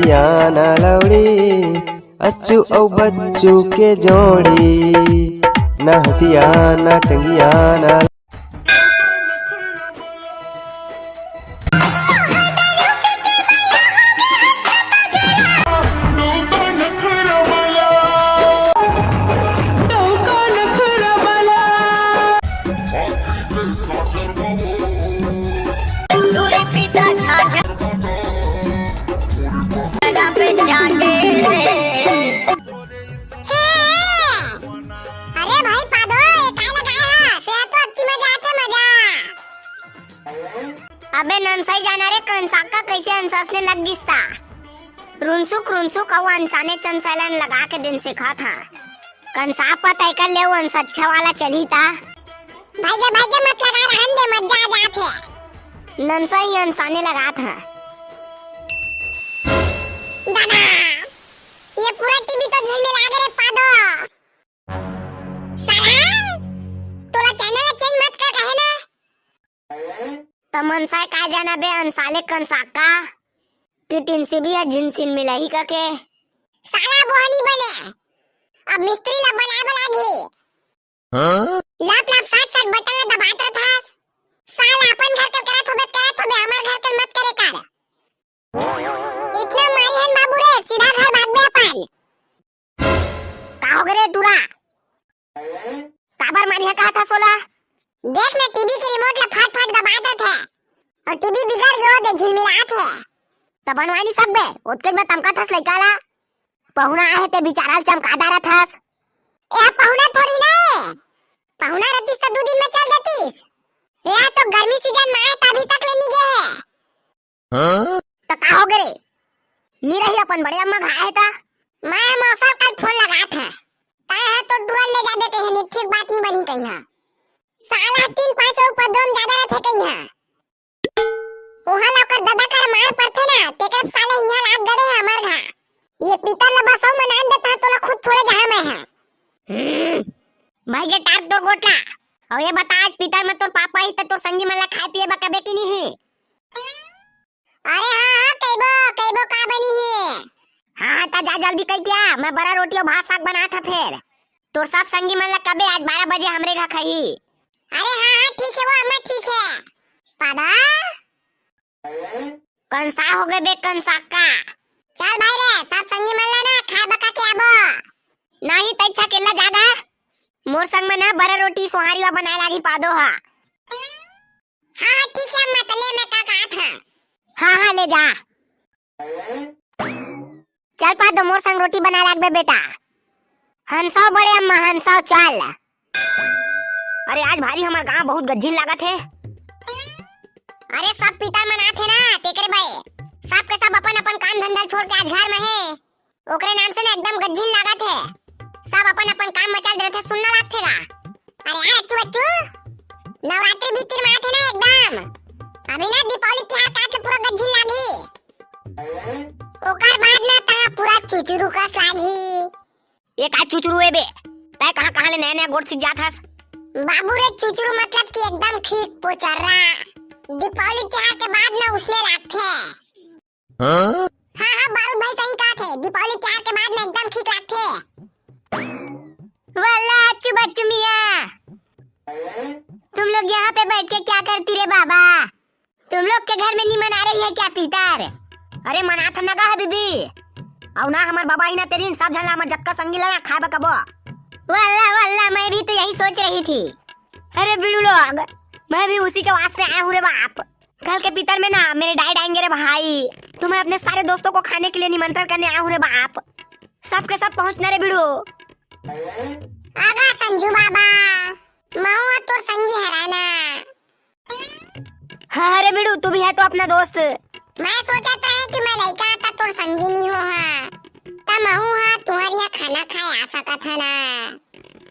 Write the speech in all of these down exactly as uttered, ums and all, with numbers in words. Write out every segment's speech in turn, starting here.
या ना लौड़ी, अच्छू अउ बच्चू के जोड़ी, ना हंसिया ना टंगिया ना। अरे भाई पादो, ये काय लगाए हा? सेहत तो अतकी मजा आथे, मजा। अबे ननसई जाना रे, कंसाका कैसे अंसासने लग गिस ता। रुनसुक रुनसुक अउ अंसाने चंसैलन लगा के दिन सिखात हा। कंसापा तय कर ले, अंस अच्छा वाला चली ता। भाई के, भाई के मत लगा, रहन दे, मजा आ जात हे। ननसई अंसाने लगात हा। दादा, ये पूरा टीवी तो झिलमिला दे रे पादो। साला, तोला चैनल चेंज मत कर कहे ना। त मनसा का जाना बे अंसाले कंसाका, कि टिनसी भी है झिनसिन मिलाही का के। साला बोहनी बने, अब मिस्त्री ला बनाए वाला घी। हाँ? लाप लाप सात सात बटन ला दबात रहत हस। साला अपन घर के करत होबे, करत होबे, हमर घर के मत करे कर। इतना मारी हन बाबू रे, सीधा घर भाग दे अपन। का हो गे रे टूरा? काबर मानिहा कहत हस ओला? देख ना, टीवी के रिमोट ला फट फट दबात रथे अउ टीवी बिगड़ गे दे झिलमिलात हे। त बनवाई नी सकबे, ओतके में तमकत हस लइका ला। पहुना आहे ते बिचारा ल चमका डारत हस। ए पहुना थोड़ी ना ए, पहुना रहतीस त दू दिन में चल देतीस। ए तो गर्मी सीजन में आए त अभी तक ले नी गे हे। हाँ? त का हो गे रे? नी रही अपन बड़े अम्मा घा हे त? मैं मौसर कल फोन लगात हे। तैं ह तो डुरन ले जा देते हैं, ठीक बात नी बनी कहीं। साला तीन पांच अउ उपद्रव ज्यादा रहते कहीं। उहाँ ला ओकर ददा कर मार पड़थे ना, तेकर साले इहाँ लाग गड़े हे हमर घा। ये पीतर ला बसऊ में नान देता है, तोला खुद थोड़े जहाँ में है। हम्म, भाई के टार तोर गोटला। अउ ये बता, आज पीतर में तोर पापा ही त तोर संगी मन ला खाए पिए बर कबे कि नहीं ही? अरे हाँ, हाँ, कइबो, कइबो का बनी हे? हाँ, हाँ, त जा जल्दी कई क्या, मैं बरा रोटी अउ भात साग बनात हा फेर। तोर सब संगी मन ला कबे आज बारह बजे हमरे घर खाही। अरे हाँ, हाँ, ठीक है वो अम्मा, ठीक है। पादा? कंसा हो गए बे, कंसा का। चल भाई रे, सब संगी मन ला ना खाए बका के आबो। नहीं, तै छकेला जागा। मोर संग में ना बरा रोटी सोहारी वा बनाए लागी पादो हा। हाँ, हाँ, ठीक है अम्मा, त ले मैं का कहत हाँ। हाँ, हाँ, ले जा। चल पादो, मोर संग रोटी बनाए लागबे बेटा। हंसाओ बड़े अम्मा, हंसाओ, चल। अरे आज भारी हमर गांव बहुत गज्जिन लागत हे। अरे सब पितर मन आथे ना, तेकरे भाई। सब के सब अपन अपन काम धंधा छोड़ के आज घर में हे। ओकरे नाम से ना एकदम गज्जिन लागत हे। सब अपन अपन काम में चल देथे, सुन्ना लागथे गा। अरे यार अच्छू बच्चू, नवरात्रि भीतर में आथे ना एकदम। अभी ना दीपावली तिहार का के पूरा गज्जिन लागी। ओकर बाद ना तहां पूरा चुचुरू कस लागी। ये का चुचुरू हे बे? तै कहां कहां ले नया नया गोठ सीख जात हस? बाबू रे चुचुरू मतलब कि एकदम खीक पोचर्रा। दीपावली तिहार के बाद ना उसने लागथे। हाँ? हाँ, हाँ, बारूद भाई सही कहा थे, दीपावली तिहार के बाद में एकदम ठीक लागथे। वल्ला अच्छू बच्चू मियाँ, तुम लोग यहाँ पे बैठ के क्या करती रे बाबा? तुम लोग के घर में नहीं मना रही है क्या पीतर? अरे मनाथन नगा हबीबी, अउ ना हमर बाबा ही ना तेरी सब झन ला हमर जतका संगी ला ना खाए बर कबो। वल्ला वल्ला, मैं भी तो यही सोच रही थी। अरे बिड़ू लोग, मैं भी उसी के वास्ते आया हूँ रे बाप। कल के पीतर में ना मेरे डाइट आएंगे रे भाई, तो मैं अपने सारे दोस्तों को खाने के लिए निमंत्रण करने आया हूँ रे बाप। सबके सब पहुँचना रे बिड़ू। आगा संजू बाबा, महू ह तोर संगी हरा ना। हाँ रे बिड़ू, तू भी है तो अपना दोस्त। मैं सोचत रहे कि मैं लइका त तोर संगी नी हो हा, त महू हा तुम्हारी यहाँ खाना खाए आ सकत हा ना।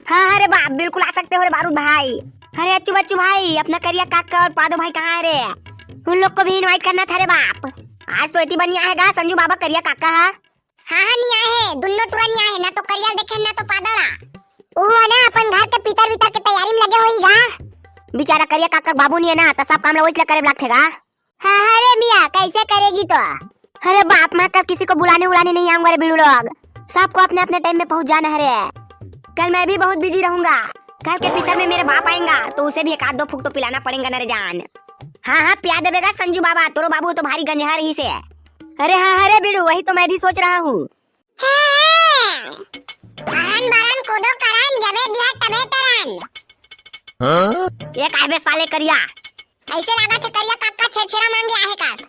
हाँ, हाँ रे बाप, बिल्कुल आ सकते हो रे बारूद भाई। अरे अच्छू बच्चू भाई, अपना करिया काका और पादो भाई कहाँ है रे? उन लोग को भी इनवाइट करना था रे बाप। आज तो इतनी बनी आएगा संजू बाबा करिया काका हा। हाँ, हाँ, नहीं आए है, दुन्नो टुरा नहीं आए है, ना तो करिया देखे, ना तो पादड़ा। वो ना अपन घर के पितर वितर के तैयारी में लगे होई गा। बेचारा करिया काका के बाबू नहीं है ना, तो सब काम ला वही ला करे लागथे गा। हाँ, हाँ रे मिया, कैसे करेगी तो? अरे बाप, मैं कल किसी को बुलाने उलाने नहीं आऊंगा रे बीड़ू लोग, सबको अपने अपने टाइम में पहुंच जाना है रे। कल मैं भी बहुत बिजी रहूंगा। कल के पितर में मेरे बाप आएगा तो उसे भी एक आध दो फूक तो पिलाना पड़ेगा ना रे जान। हाँ हाँ, पिया देबेगा संजू बाबा, तोरो बाबू तो भारी गंजहा रहिसे। अरे हाँ हाँ रे बीड़ू, वही तो मैं भी सोच रहा हूँ। अहन बरन कूदो करन, जबे दिहा तबे तरन। ये काहे बे साले करिया? ऐसे लागत हे करिया काका छेरछेरा मांगे आहे कस।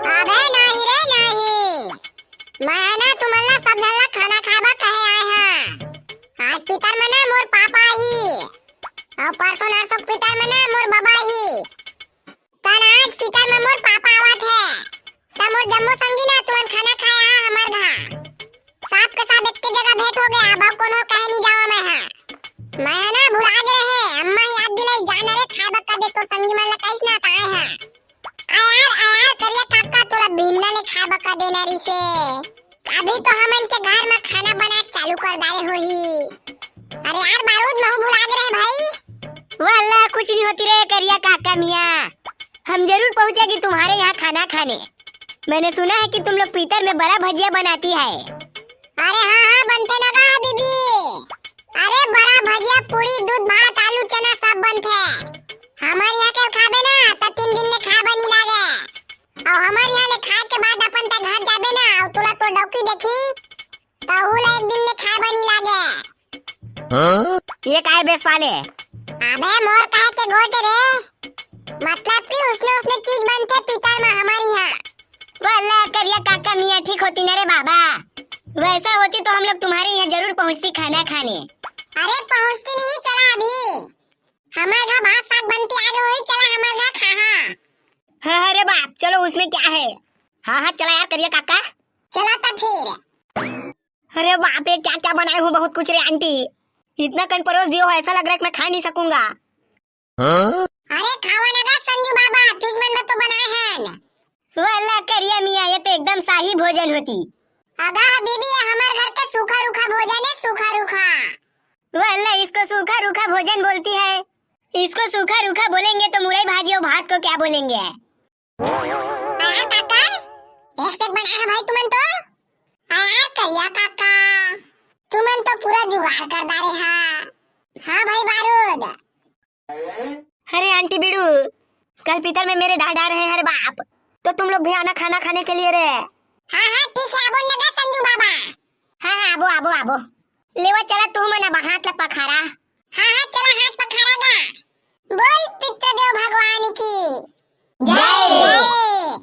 अबे नहीं रे नहीं, मैं ना तुमन ला सब झन ला खाना खाबा कहे आए हाँ। आज पितर में ना मोर पापा आही, अउ परसों नरसों पितर में ना मोर बबा आही। तन आज पितर में मोर पापा आवत हे, त मोर जम्मो संगी ना तुमन खाना खाए हा हमर घर। साथ के साथ एक के जगह भेंट हो गया, अब कोनो कहे नहीं जावा मैं हा। मैं हा ना भुला गे रहे, अम्मा याद दिलाई जान रे खाए बक्का दे तोर संगी मन ला कइस ना ताए हा। आ यार, आ यार, करिया काका तोला बिहन्ना ले खाए बक्का देना रिसे। अभी तो हमन के घर में खाना बना चालू कर डाले होही। अरे यार बारूद, महू भुला गे रहे भाई। वाला कुछ नहीं होती रे करिया काका मियाँ, हम जरूर पहुँचेगी तुम्हारे यहाँ खाना खाने। मैंने सुना है कि तुम लोग पीतर में बड़ा भजिया बनाती है। अरे हाँ हाँ, बनथे ना गा दीदी। अरे बड़ा भजिया, पूरी, दूध भात, आलू चना सब बनथे। हमर यहाँ के खाबे ना त तीन दिन ले खाबे नहीं लागे। अउ हमर यहाँ ले खाए के बाद अपन त घर जाबे ना, अउ तोला तोर डौकी देखी, त उहू ला एक दिन ले खाए बर नहीं लागे। ये काय बे साले? अबे मोर कहे के गोठ रे, मतलब कि उसने उसने चीज बनथे पीतर में हमर यहाँ। वाला करिया काका मियाँ ठीक होती ना रे बाबा, वैसा होती तो हम लोग तुम्हारे यहाँ जरूर पहुँचती खाना खाने। अरे पहुँचती नहीं, चला अभी हमर घर भात साग बनती आगे वही, चला हमर घर खा। हाँ हाँ रे बाप, चलो उसमें क्या है। हाँ हाँ चला यार करिया काका। चला तो फिर। अरे बाप रे, क्या क्या बनाए हो, बहुत कुछ रे आंटी। इतना कन परोस दियो हो, ऐसा लग रहा है कि मैं खा नहीं सकूंगा। अरे खावा ना गा संजू बाबा, ठीक मन में तो बनाए हैं। वाला करिया मियाँ, ये तो एकदम शाही भोजन होती। अगा बीबी, ये हमर घर के सूखा रूखा भोजन है, सूखा रूखा। वाला इसको सूखा रूखा भोजन बोलती है, इसको सूखा रूखा बोलेंगे तो मुरई भाजी और भात को क्या बोलेंगे? हाँ काका, एक से एक बनाए है भाई तुमन तो। हाँ यार करिया काका, तुमन तो पूरा जुगाड़ कर डारे हा। हाँ भाई बारूद। अरे आंटी बीड़ू, कल पीतर में मेरे दादा रहे हरे बाप, तो तुम लोग भी आना खाना खाने के लिए रे। हाँ हाँ ठीक है, आबो नगा संजू बाबा। हाँ हाँ आबो आबो आबो। लेवा चला तू मना हाथ ला पखारा। हाँ हाँ चला हाथ पखारा गा। बोल पितृदेव भगवान की जय। जय।